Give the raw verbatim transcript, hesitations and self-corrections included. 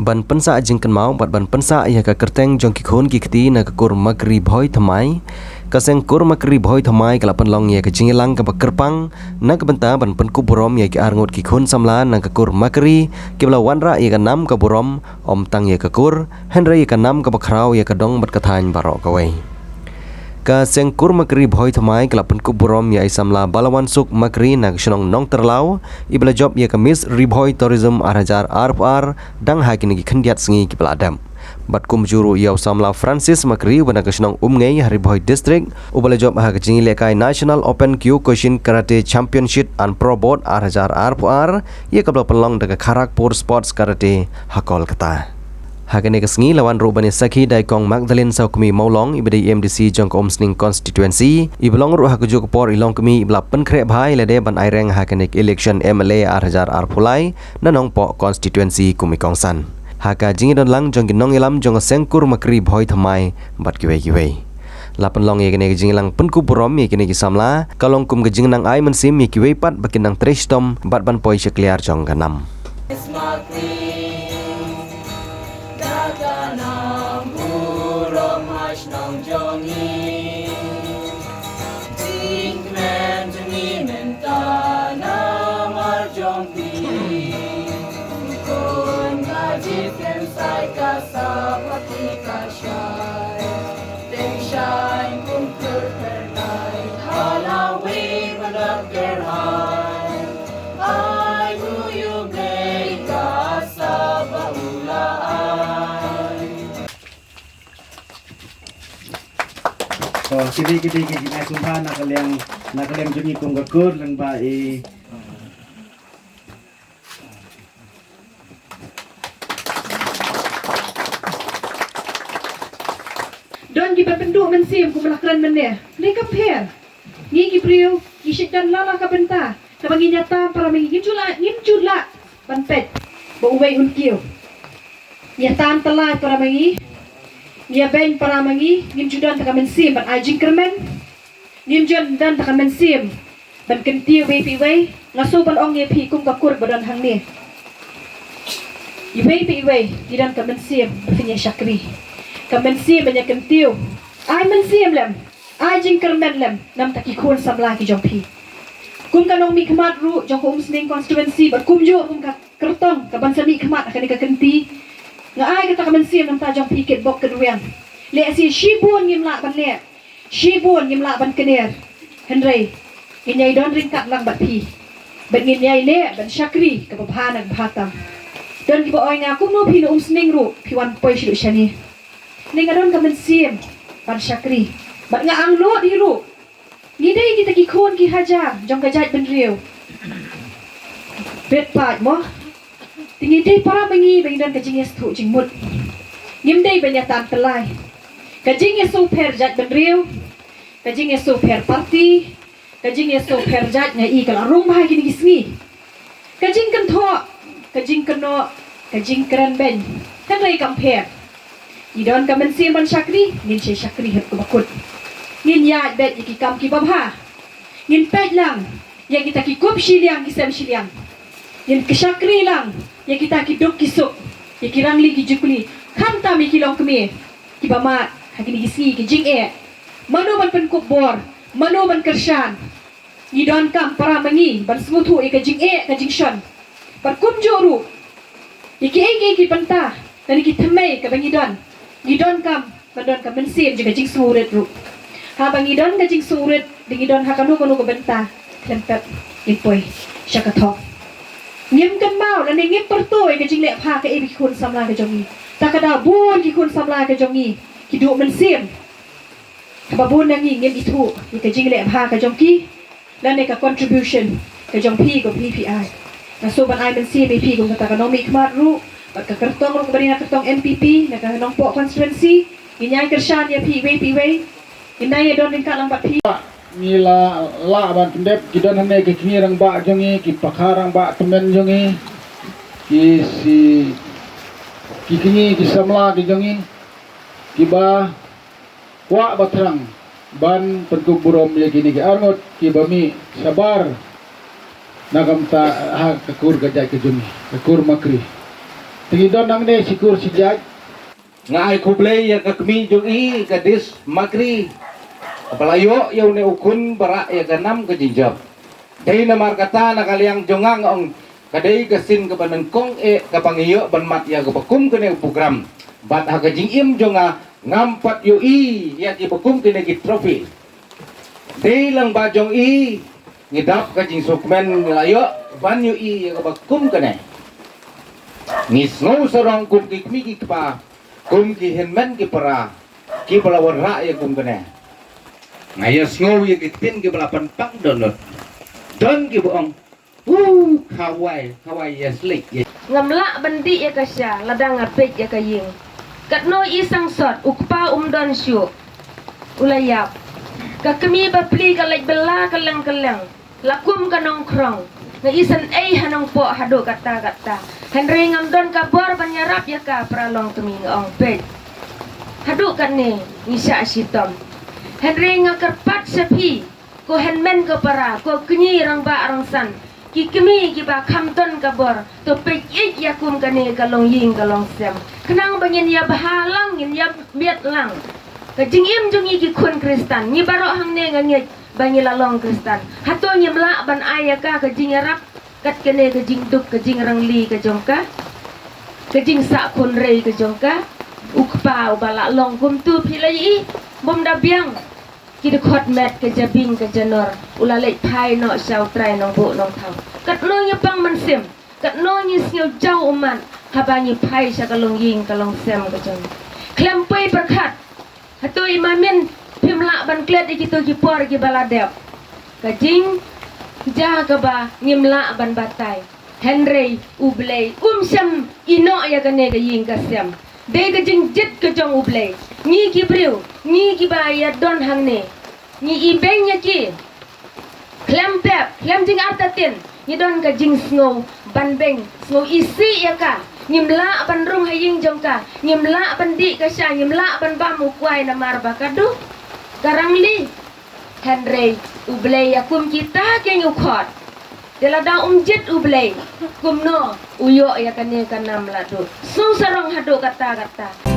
Ban pynsah jingkynmaw bad ban pynsah ïa ka kyrteng jong ki khun ki kti na ka kur Makri Bhoi Thymmai, ka seng kur Makri Bhoi Thymmai ka la pynlong ïa ka jingïalang kaba kyrpang na ka bynta ban pynkup burom ïa ki arngut ki khun samla na ka kur Makri kiba la wanrah ïa ka nam ka burom, ym tang ïa ka kur, hynrei ïa ka nam kaba khraw ïa ka dong bad ka thaiñ baroh kawei. Ka seng kur Makri Bhoi Thymmai ka la pynkup burom ïa i samla Balawansuk Makri na ka shnong Nongtyrlaw, iba la jop ïa ka Miss Ri Bhoi Tourism ar hajar arphew ar, dang ha kine ki khyndiat sngi kiba la dep. Bad kumjuh ruh ïa u samla Francis Makri uba na ka shnong Umngei ha Ri Bhoi District, uba la jop ha ka jingïalehkai National Open Kyokushin Karate Championship and Pro Board ar hajar arphew ar, ïa kaba la pynlong da ka Kharagpur Sports Karate ha Kolkata. Ha kane ka sngi la wan ruh ban ïasakhi da i Kong Magdalene Sawkmie Mawlong, iba dei i M D C jong ka Umsning Constituency, iba long ruh ha kajuh ka por i longkmie iba la pynkhreh bha ïalade ban aireng ha kane ka election M L A ar hajar arphew lai na Nongpoh Constituency kum i kongsan. Ha ka jingïadonlang jong ki nongïalam jong ka seng kur Makri Bhoi Thymmai bad kiwei kiwei. La pynlong ïa kane ka jingïalang pynkup burom ïa kine ki samla, ka long kum ka jingnang ai mynsiem ïa kiwei pat ba kin nang trei shitom bad ban poi sha kliar jong ka nam. To, kine, kine, kine, kine, sumha na ka liang, na ka liang jong ngi kum ka kur, lyngba i. Don kiba pynduh mynsiem kum la kren mynne. Ngi kam pher. Ngi ki briew, ngi shait don la la ka bynta. Kaba ngin ïa tan para ma ngi, ngim ju lah, ngim ju lah ban peit ba uwei un kiew. Ngi ïa tan tyllai para ma ngi, ngi ïa beiñ para ma ngi, ngim ju don ka mynsiem ban ai jingkyrmen. Ngim ju don ka mynsiem ban kyntiew iwei pa iwei. Nga shu ban ong ïa phi kum ka kur ba don hangne, iwei pa iwei ngi don ka mynsiem ba phin ïa shakri, ka mynsiem ban ïa kyntiew. Ai mynsiem lem, ai jingkyrmen lem na bynta ki khun samla ki jong phi. Kum ka nongmihkhmat ruh jong ka Umsning constituency bad kumjuh kum ka kyrtong kaban sa mihkhmat ha kane ka kynti, nga ai kata ka mynsiem na bynta jong phi kitbok kitrwiang. Lehse shibun ngim lah ban leh, shibun ngim lah ban kyner, hynrei ngin ïai don ryngkat lang bad phi bad ngin ïai leh ban shakri kaba bha na ka bha tam. Don kiba ong ïa nga, kumno phi na Umsning ruh phi wan poi sha ruh shane. Nga don ka mynsiem ban shakri bad nga angnud hi ruh. Ngi dei kita ki khun ki hajar jong ka jaitbynriew. Bad pat mo, te ngi dei para ma ngi ba ngi don ka jingïasngewthuh jingmut. Ngim dei ban ïa tan tyllai. Ka jingïasngewpher jaitbynriew, ka jingïasngewpher party, ka jingïasngewpher jait nga i ka la rung bha kine ki sngi. Ka jingkynthoh, ka jingkynnoh, ka jingkren beiñ, hynrei kam pher. Ngi don ka mynsiem ban shakri, ngin sa shakri haduh kaba kut. Ngin ïaid beit ïa ki kam kiba bha. Ngin peit lang ïa kita ki kup shiliang ki sem shiliang. Ngin shakri lang ïa kita ki duk ki suk, ïa ki rangli ki jukli, khamtam ïa ki longkmie kiba mad ha kine ki sngi ki jingeh. Mano ban pynkup bor, mano ban kyrshan. Ngi donkam para ma ngi ban sngewthuh ïa ka jingeh ka jingshon. Bad kumjuh ruh ïa kiei kiei ki bynta lane ki thymmei kaba ngi don, ngi donkam ban don ka mynsiem jong ka jingsngewrit ruh. Haba ngi don ka jingsngewrit, te ngi don ha kano kano ka bynta khlem pep ngin poi sha ka thong. Ngim kynmaw lane ngim pyrto ïa ka jingleh bha kaei ba ki khun samla ka jong ngi. Ta ka daw bun ki khun samla ka jong ngi ki duh mynsiem. Haba bun na ngi ngim ithuh ïa ka jingleh bha ka jong ki lane ka contribution ka jong phi, ka phi phi ai. Nga shu ban ai mynsiem ïa phi kum kata ka nongmihkhmat ruh bad ka kyrtong ruh kaba dei na kyrtong N P P na ka Nongpoh constituency. Ngin ïai kyrshan ïa phi iwei pa iwei. Ngin ïai don ryngkat lang bad phi. Ngi la lah ban pyndep, ki don hangne ki kñi rangbah jong ngi, ki pakha rangbah tymmen jong ngi, ki si, ki kñi ki samla ki jong ngi kiba kwah ba thrang ban pynkup burom ïa kine ki arngut kiba mih shabar na ka bynta ha ka kur ka jait ka jong ngi, ka kur Makri. Te don nangne shi kur shi jait. Nga ai khublei ïa ka kmie jong i ka Dis Makri, kaba la ïoh ïa une u khun ba rah ïa ka nam ka jingjop. Dei namar kata na ka liang jong nga nga ong ka dei ka sien kaba nyngkong eh kaba ngi ïoh ban mad ïa kaba kum kane u program. Bad ha ka jingim jong nga ngam pat ïohi ïa kiba kum kine ki trophy. Dei lang ba jong i ngi dap ka jingsngewkmen ngi la ïoh ban ïohi ïa kaba kum kane. Ngi sngew sarong kum ki kmie ki kpa, kum ki hynmen ki para kiba la wanrah ïa kum kane. Nga ïa sngew ïa ki ktien kiba la pynpang dohnud. Don kiba ong, u khawai khawai ïa slik ïa. Ngam lah ban dih ïa ka sha lada nga peit ïa ka ïing. Katno i sangsot, u kpa um don shuh. U la ïap. Ka kmie ba pli ka leit bylla kylleng kylleng. La kum ka nongkhrong. Nga isynei ha nongpoh haduh katta katta. Hynrei ngam don ka bor ban ïarap ïa ka, para longkmie, nga ong, peit. Haduh katne ngi shah shitom. Hynrei nga kyrpad sha phi, ko hynmen ko para, ko kñi rangbah rangsan, ki kmie kiba kham don ka bor, to peit ïa kum kane ka longïing ka longsem. Khnang ba ngin ïa bha lang, ngin ïa miat lang. Ka jingim jong ngi ki khun Khristan, ngi baroh hangne nga ngeit ba ngi la long Khristan. Hato ngim lah ban ai ïa ka ka jingïarap kat kane ka jingduk, ka jingrangli ka jong ka, ka jingsah khunrei ka jong ka? U kpa uba la long kumtu phi la ïohi, bym da biang. Ki dkhot met ka jabieng ka janor, u la leit phai noh sha u trai nongbuh nongthaw. Katno ngi pang mynsiem, katno ngi sngew jaw ummat haba ngi phai sha ka longïing ka longsem ka jong. Khlem poi pyrkhat, hato i Mamin phim lah ban klet ïa kito ki por kiba la dep? Ka jingjia kaba ngim lah ban batai. Hynrei U Blei um shym ïehnoh ïa kane ka ïing ka sem. Dei ka jingjied ka jong U Blei. Ngi ki briew, ngi kiba ïa don hangne, ngi ibeiñ ïa ki. Khlem pep, khlem jingartatien, ngi don ka jingsngew ban beiñ, sngew isih ïa ka. Ngim lah ban rung ha ïing jong ka, ngim lah ban dih ka sha, ngim lah ban bam u kwai namar ba ka duk, ka rangli. Hynrei U Blei ïa kum kita ki ïing u khot. Te lada um jied U Blei, kumno u ïoh ïa kane ka nam la duh? Sngew sarong haduh katta katta.